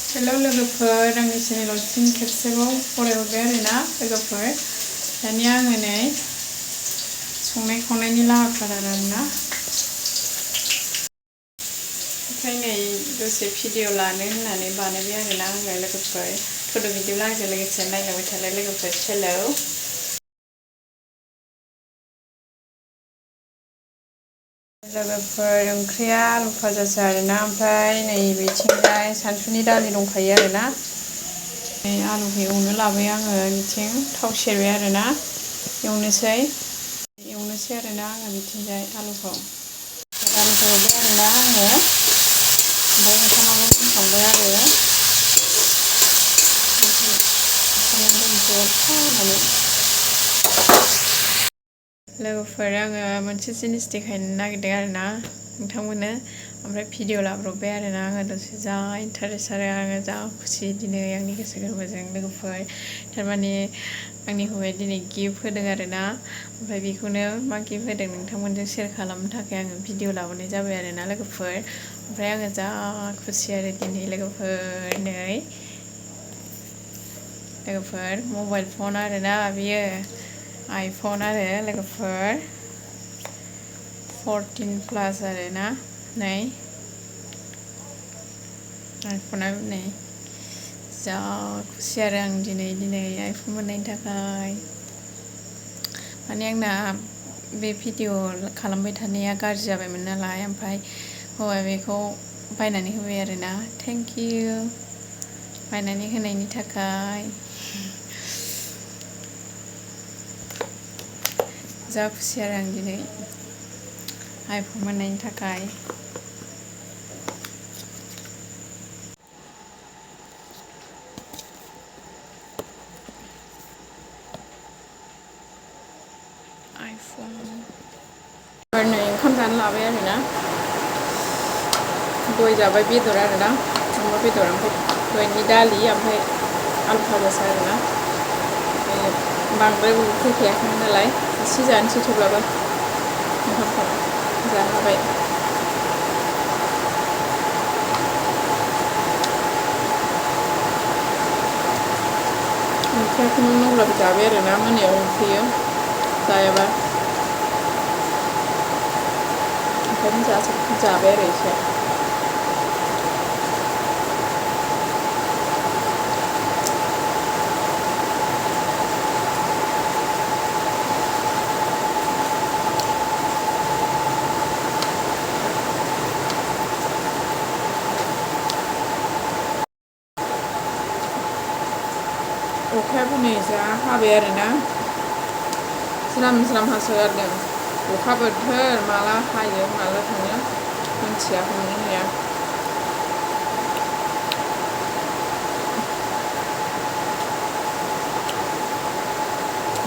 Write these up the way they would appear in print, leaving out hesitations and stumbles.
hello लोगोफोर आंनि चेनेलावसिम खेबसेबाव फरायहरबाय आरोना लोगोफोर दानिया आङो नै संनाय खावनायनि लाहार फाहार आरोना ओमफ्राय नै दसे भिडिअ लानो होननानै बानायबाय आरोना आङो लोगोफोर फट' बिदिब्ला आंजों लोगोसे नायलांबाय थालाय लोगोफोर हेलौ लोगोफोर ओंख्रिया आलु फाजासो आरोना ओमफ्राय नै बेथिंजाय सानसुनि दालि दंखायो आरोना नै आलुखौ एवनो लाबाय आङो बिथिं थाव सेरबाय आरोना एवनोसै आरोना आङो बिथिंजाय आलुखौ हरबाय आरोना आङो ओमफ्राय ओंखामाबो मोनखांबाय आरो लोगोफोर आङो मोनसे जिनिस देखायनो नागिरदों आरोना नोंथांमोननो ओमफ्राय भिडिअ लाब्रबबाय आरोना आङो दसे जा इन्टारेस्ट आरो आङो जा खुसि दिनै आंनि गोसो गोरबोजों लोगोफोर थारमाने आंनि हौवाया दिनै गिफ्ट होदों आरोना ओमफ्राय बेखौनो मा गिफ्ट होदों नोंथांमोनजों शेयार खालामनो थाखाय आङो भिडिअ लाबोनाय जाबाय आरोना लोगोफोर ओमफ्राय आङो जा खुसि आरो दिनै लोगोफोर नै लोगोफोर मबाइल फन आरोना बियो आइफन आरो लोगोफोर 14 प्लास आरोना नै आइफना नै जा खुसि आरो आं दिनै आइफन मोननायनि थाखाय माने आंना बे भिडिअ खालामबाय थानाया गाज्रि जाबायमोन नालाय ओमफ्राय हौवाया बेखौ बायनानै होबाय आरोना थेंक इउ बायनानै होनायनि थाखाय जा खुसि आरो आं दिनै आइफन मोननायनि थाखाय आइफन नै ओंखाम जानो लाबाय आरोना दय जाबाय बेदर आरोना अमा बेदर ओमफ्राय दयनि दालि ओमफ्राय आलु फाजासो आरोना बांद्राय उखैखायाखैमोन नालाय एसे जानोसै थेवब्लाबो ओंखामखौ जाबाय उखैयाखैमोन अब्लाबो जाबाय आरोना मोनायाव उखैयो जायाबा ओंखायनो जाबाय आरो एसे अखायाबो नै जा हाबाय आरोना ज्राम ज्राम हासोगारदों अखा बोथोर माला हायो माला थाङो मिन्थिया हमनो हाया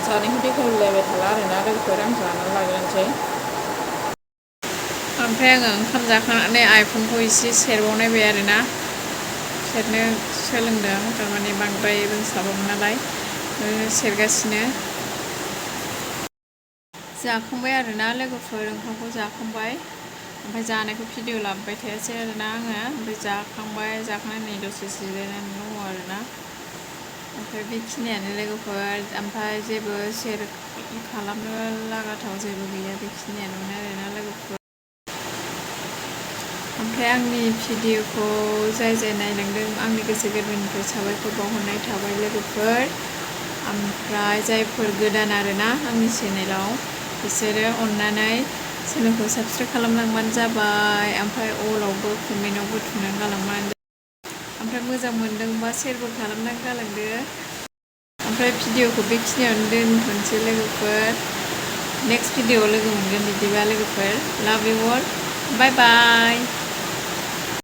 जानायखौ देखायलायबाय थाला आरोना लोगोफोर आं जानानै लाग्रोनोसै ओमफ्राय आङो ओंखाम जाखांनानै आइफनखौ एसे सेरबावनायबाय आरोना सेरनो सोलोंदों थारमाने बांद्राय रोंस्लाबामोन नालाय सेरगासिनो जाखांबाय आरोना लोगोफोर ओंखामखौ जाखांबाय ओमफ्राय जानायखौ भिडिअ लाबोबाय थायासै आरोना आङो ओमफ्राय जाखांनानै दसे जिरायनानै दङ आरोना ओमफ्राय बेखिनियानो लोगोफोर ओमफ्राय जेबो शेयार खालामनो लागाथाव जेबो गैया बेखिनियानोमोन आरोना लोगोफोर ओमफ्राय आंनि भिडिअखौ जाय नायलांदों आंनि गोसो गोरबोनिफ्राय साबायखर बावहरनाय थाबाय लोगोफोर ओमफ्राय जायफोर गोदान आरोना आंनि चेनेलाव बिसोरो अननानै चेनेलखौ साबस्क्राइब खालामलांबानो जाबाय ओमफ्राय अलावबो कमेन्टआवबो थुनानै गालांबानो ओमफ्राय मोजां मोनदोंबा शेयारबो खालामनानै गालांदो ओमफ्राय भिडिअखौ बेखिनियावनो दोनथ'नोसै लोगोफोर नेक्स्ट भिडिअआव लोगो मोनगोन बिदिबा लोगोफोर लाभ इउ अल बाय बाय